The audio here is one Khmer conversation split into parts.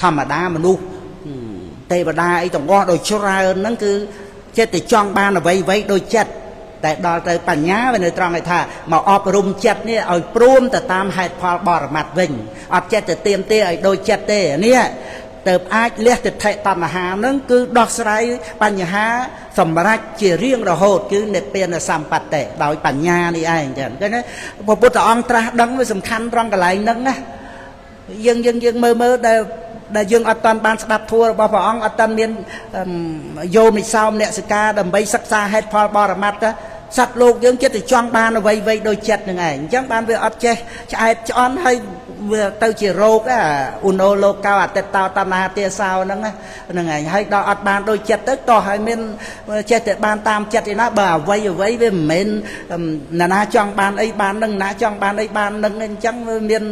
ធម្មតាមនុស្សទេវតាអីទាំងអស់ដោយច្រើនហ្នឹងគឺចិត្តតែចង់បានអ្វីអ្វីដោយចិត្តតែដល់ទៅបញ្ញាវានៅត្រង់ឯថាមកអប់រំចិត្តនេះឲ្យព្រមទៅតាមហេតុផលបរមត្តវិញអត់ចិត្តទៅទៀមទាឲ្យដូចចិត្តទេនេះទៅអាចលះទិដ្ឋិតណ្ហានឹងគឺដោះស្រាយបញ្ហាសម្រាប់ជារៀងរហូតគឺនិព្វានសម្បត្តិដោយបញ្ញានេះឯងចឹងឃើញទេព្រះពុទ្ធអង្គត្រាស់ដឹងវាសំខាន់ត្រង់កន្លែងហ្នឹងណាយើងយើងយើងមើលមើលដែលដែលយើងអត់តាន់បានស្ដាប់ធម៌របស់ព្រះអង្គអត់តាន់មានយោនិសោមអ្នកសិកាដើម្បីសិក្សាហេតុផលបរមត្តសត្វលោកយើងចិត្តតែចង់បានអ្វីអ្វីដូចចិត្តនឹងឯងអញ្ចឹងបានវាអត់ចេះឆ្អែតឆ្អន់ហើយវាទៅជារោគអ៊ុណូលោកោអតិតោតណ្ហាទាសោហ្នឹងហ្នឹងឯងហើយដល់អត់បានដូចចិត្តទៅតោះហើយមានចេះតែបានតាមចិត្តឯណាបើអ្វីអ្វីវាមិនមែនណានាចង់បានអីបាននឹងណាចង់បានអីបាននឹងអញ្ចឹងមាន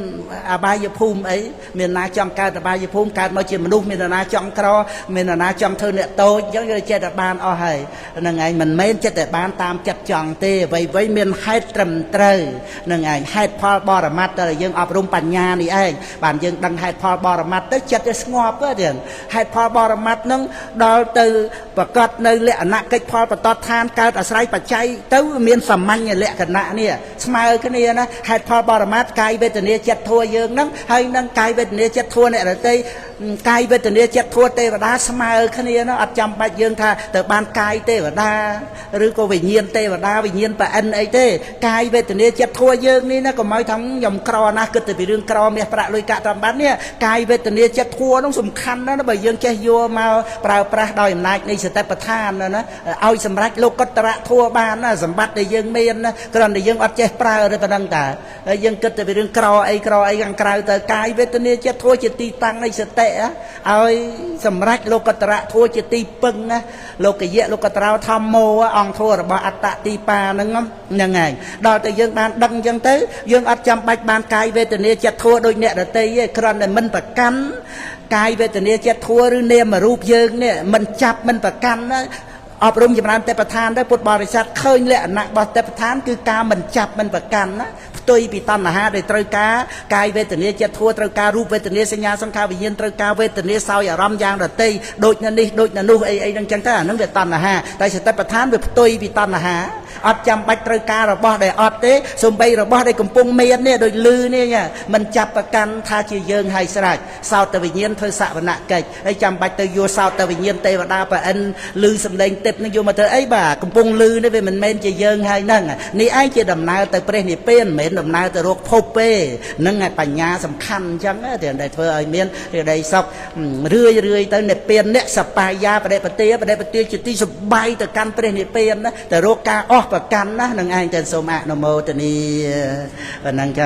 អបាយភូមិអីមានណាចង់កើតអបាយភូមិកើតមកជាមនុស្សមានណាចង់ក្រមានណាចង់ធ្វើអ្នកតូចអញ្ចឹងវាចេះតែបានអស់ហើយហ្នឹងឯងមិនមែនចេះតែបានតាមចិត្តចង់ទេអ្វីអ្វីមានហេតុត្រឹមត្រូវហ្នឹងឯងហេតុផលបរមត្តតែយើងអប់រំបញ្ញានេះឯងបានយើងដឹងហេតុផលបរមត្តទៅចិត្តវាស្ងប់ទៅទៀតហេតុផលបរមត្តនឹងដល់ទៅប្រកាសនៅលក្ខណៈកិច្ចផលបតតឋានកើតអាស្រ័យបច្ច័យទៅមានសាមញ្ញលក្ខណៈនេះស្មើគ្នាណាហេតុផលបរមត្តកាយវេទនាចិត្តធัวយើងហ្នឹងហើយនឹងកាយវេទនាចិត្តធัวអ្នកដទៃកាយវេទនាចិត្តធัวទេវតាស្មើគ្នាណាអត់ចាំបាច់យើងថាទៅបានកាយទេវតាឬក៏វិញ្ញាណទេវតាវិញ្ញាណប្រអិនអីទេកាយវេទនាចិត្តធัวយើងនេះណាកុំឲ្យថាខ្ញុំក្រណាស់គិតតែពីរឿងក្រមាសប្រាក់លុយកាក់តាមបាននេះកាយវេទនាចិត្តធัวនោះសំខាន់ណាស់បើយើងចេះយកមកប្រើប្រាស់ដោយអំណាចនៃសតិប្បដ្ឋានណាឲ្យសម្រេចលោកតរៈធัวបានណាសម្បត្តិដែលយើងមានណាគ្រាន់តែយើងអត់ចេះប្រើទេប៉ុណ្ណឹងតាហើយយើងគិតតែពីរឿងក្រអីក្រអីខាងក្រៅទៅកាយវេទនាចិត្តធัวជាទីតាំងនៃសតិឲ្យសម្រេចលោកតរៈធัวជាទីពឹងណាលោកយៈលោកតរោធម្មោអង្គធัวរបស់អត្តទីបាហ្នឹងហ្នឹងឯងដល់តែយើងបានដឹងអញ្ចឹងទៅយើងអត់ចាំបាច់បានកាយវេទនាចិត្តធัวដូចអ្នកដទៃទេគ្រាន់តែមិនប្រកាន់កាយវេទនាចិត្តធัวឬនាមរូបយើងនេះមិនចាប់មិនប្រកាន់ណាអប់រំចម្រើនទេពឋានទៅពុទ្ធបរិស័ទឃើញលក្ខណៈរបស់ទេពឋានគឺការមិនចាប់មិនប្រកាន់ណាផ្ទុយពីតណ្ហាដែលត្រូវការកាយវេទនាចិត្តធัวត្រូវការរូបវេទនាសញ្ញាសង្ខារវិញ្ញាណត្រូវការវេទនាសោយអារម្មណ៍យ៉ាងដទៃដូចនៅនេះដូចនៅនោះអីអីហ្នឹងចឹងទៅអាហ្នឹងវាតណ្ហាតែសតិប្បដ្ឋានវាផ្ទុយពីតណ្ហាអត់ចាំបាច់ត្រូវការរបស់ដែលអត់ទេសំបីរបស់ដែលកំពុងមាននេះដូចលឺនេះមិនចាប់ប្រកាន់ថាជាយើងហើយស្រេចសោតវិញ្ញាណធ្វើសវនកិច្ចហើយចាំបាច់ទៅយកសោតវិញ្ញាណទេវតាប្រអិនលឺសំឡេងទេពនឹងយកមកធ្វើអីបាទកំពុងលឺនេះវាមិនមែនជាយើងហើយហ្នឹងនេះឯងជាដំណើរទៅព្រះនិព្វានមិនមែនដំណើរទៅរកភពទេហ្នឹងឯបញ្ញាសំខាន់អញ្ចឹងតែដែលធ្វើឲ្យមានសេចក្តីសុខរឿយរឿយទៅនិព្វានអ្នកសបាយាបដិបទាបដិបទាជាទីសបាយទៅកាន់ព្រះនិព្វានណាទៅរកការអស់ប្រកាន់ណានឹងឯងតែសូមអនុមោទនាប៉ុណ្ណឹងចា។